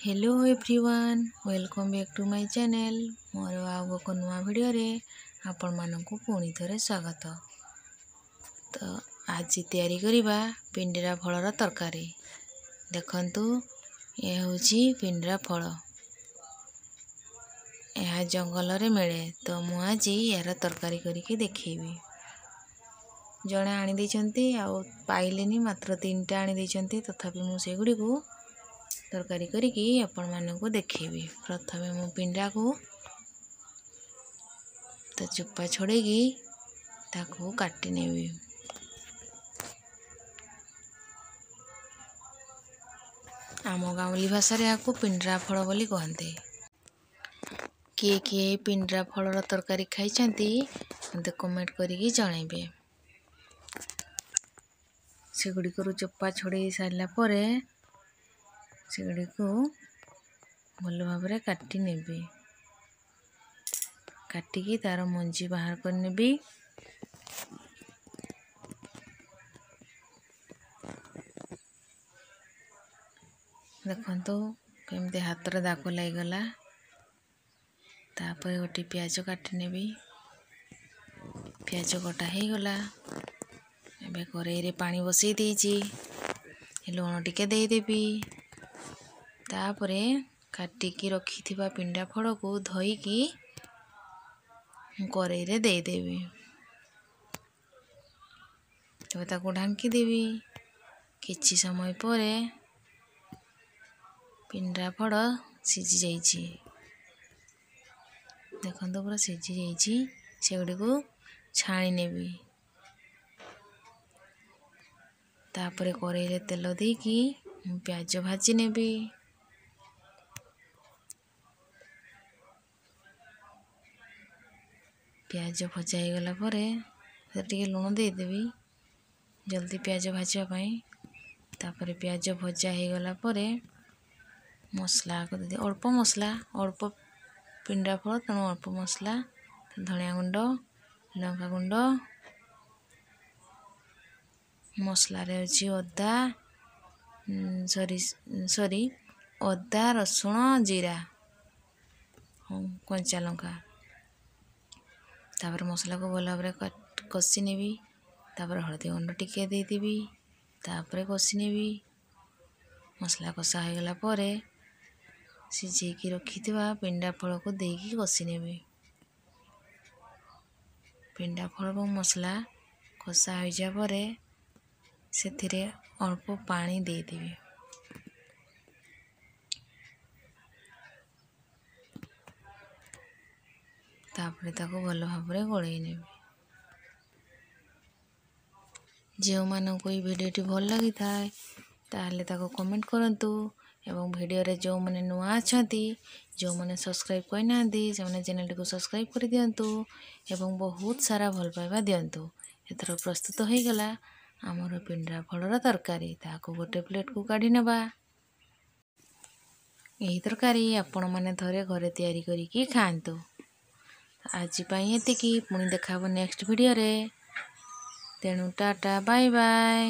Hello everyone, welcome back to my channel. ମୋର ଆଉ ଏକ ନୂଆ ଭିଡ଼ିଓରେ ଆପଣମାନଙ୍କୁ ପୁଣି ଥରେ ସ୍ୱାଗତ। ତ ଆଜି ତିଆରି କରିବା ପିଣ୍ଡିରା ଫଳର ତରକାରୀ। ଦେଖନ୍ତୁ, ଏ ହେଉଛି ପିଣ୍ଡିରା ଫଳ। ଏହା ଜଙ୍ଗଲରେ ମିଳେ। ତ ମୁଁ ଆଜି ଏହାର ତରକାରୀ କରିକି ଦେଖେଇବି। ଜଣେ ଆଣିଦେଇଛନ୍ତି, ଆଉ ପାଇଲିନି, ମାତ୍ର 3ଟା ଆଣିଦେଇଛନ୍ତି। ତଥାପି ମୁଁ ସେଗୁଡ଼ିକୁ ତରକାରୀ କରିକି ଆପଣମାନଙ୍କୁ ଦେଖେଇବି। ପ୍ରଥମେ ମୁଁ ପିଣ୍ଡାକୁ ତା ଚୋପା ଛଡ଼େଇକି ତାକୁ କାଟି ନେବି। ଆମ ଗାଉଁଲି ଭାଷାରେ ଏହାକୁ ପିଣ୍ଡ୍ରା ଫଳ ବୋଲି କହନ୍ତି। କିଏ କିଏ ପିଣ୍ଡ୍ରା ଫଳର ତରକାରୀ ଖାଇଛନ୍ତି, ମୋତେ କମେଣ୍ଟ କରିକି ଜଣାଇବେ। ସେଗୁଡ଼ିକରୁ ଚୋପା ଛଡ଼େଇ ସାରିଲା ପରେ ସେଗୁଡ଼ିକୁ ଭଲ ଭାବରେ କାଟି ନେବି। କାଟିକି ତାର ମଞ୍ଜି ବାହାର କରିନେବି। ଦେଖନ୍ତୁ କେମିତି ହାତରେ ଦାଗ ଲାଗିଗଲା। ତାପରେ ଗୋଟେ ପିଆଜ କାଟି ନେବି। ପିଆଜ କଟା ହେଇଗଲା। ଏବେ କରେଇରେ ପାଣି ବସେଇ ଦେଇଛି, ଲୁଣ ଟିକେ ଦେଇଦେବି। ତାପରେ କାଟିକି ରଖିଥିବା ପିଣ୍ଡା ଫଳକୁ ଧୋଇକି କରେଇରେ ଦେଇଦେବି। ତେବେ ତାକୁ ଢାଙ୍କିଦେବି। କିଛି ସମୟ ପରେ ପିଣ୍ଡା ଫଳ ସିଝି ଯାଇଛି। ଦେଖନ୍ତୁ, ପୁରା ସିଝି ଯାଇଛି। ସେଗୁଡ଼ିକୁ ଛାଣି ନେବି। ତାପରେ କରେଇରେ ତେଲ ଦେଇକି ମୁଁ ପିଆଜ ଭାଜି ନେବି। ପିଆଜ ଭଜା ହେଇଗଲା ପରେ ସେଥିରେ ଟିକେ ଲୁଣ ଦେଇଦେବି, ଜଲ୍ଦି ପିଆଜ ଭାଜିବା ପାଇଁ। ତାପରେ ପିଆଜ ଭଜା ହେଇଗଲା ପରେ ମସଲା ଦେଇଦେବି। ଅଳ୍ପ ମସଲା, ଅଳ୍ପ ପିଣ୍ଡା ଫଳ, ତେଣୁ ଅଳ୍ପ ମସଲା। ଧନିଆ ଗୁଣ୍ଡ, ଲଙ୍କା ଗୁଣ୍ଡ। ମସଲାରେ ଅଛି ଅଦା, ସରି ସରି, ଅଦା, ରସୁଣ, ଜିରା, କଞ୍ଚା ଲଙ୍କା। ତାପରେ ମସଲାକୁ ଭଲ ଭାବରେ କଷି ନେବି। ତାପରେ ହଳଦୀ ଗୁଣ୍ଡ ଟିକେ ଦେଇଦେବି। ତାପରେ କଷି ନେବି। ମସଲା କଷା ହୋଇଗଲା ପରେ ସିଝେଇକି ରଖିଥିବା ପିଣ୍ଡା ଫଳକୁ ଦେଇକି କଷି ନେବି। ପିଣ୍ଡା ଫଳ ଏବଂ ମସଲା କଷା ହୋଇଯିବା ପରେ ସେଥିରେ ଅଳ୍ପ ପାଣି ଦେଇଦେବି। ତାପରେ ତାକୁ ଭଲ ଭାବରେ ଗୋଳେଇ ନେବି। ଯେଉଁମାନଙ୍କୁ ଏଇ ଭିଡ଼ିଓଟି ଭଲ ଲାଗିଥାଏ, ତାହେଲେ ତାକୁ କମେଣ୍ଟ କରନ୍ତୁ ଏବଂ ଭିଡ଼ିଓରେ ଯେଉଁମାନେ ନୂଆ ଅଛନ୍ତି, ଯେଉଁମାନେ ସବସ୍କ୍ରାଇବ୍ କରିନାହାନ୍ତି, ସେମାନେ ଚ୍ୟାନେଲଟିକୁ ସବସ୍କ୍ରାଇବ୍ କରିଦିଅନ୍ତୁ ଏବଂ ବହୁତ ସାରା ଭଲ ପାଇବା ଦିଅନ୍ତୁ। ଏଥର ପ୍ରସ୍ତୁତ ହୋଇଗଲା ଆମର ପିଣ୍ଡା ଫଳର ତରକାରୀ। ତାହାକୁ ଗୋଟେ ପ୍ଲେଟ୍କୁ କାଢ଼ି ନେବା। ଏହି ତରକାରୀ ଆପଣମାନେ ଥରେ ଘରେ ତିଆରି କରିକି ଖାଆନ୍ତୁ। ଆଜି ପାଇଁ ଏତିକି, ପୁଣି ଦେଖା ହେବ ନେକ୍ସଟ ଭିଡ଼ିଓରେ। ତେଣୁ ଟାଟା, ବାଏ ବାଏ।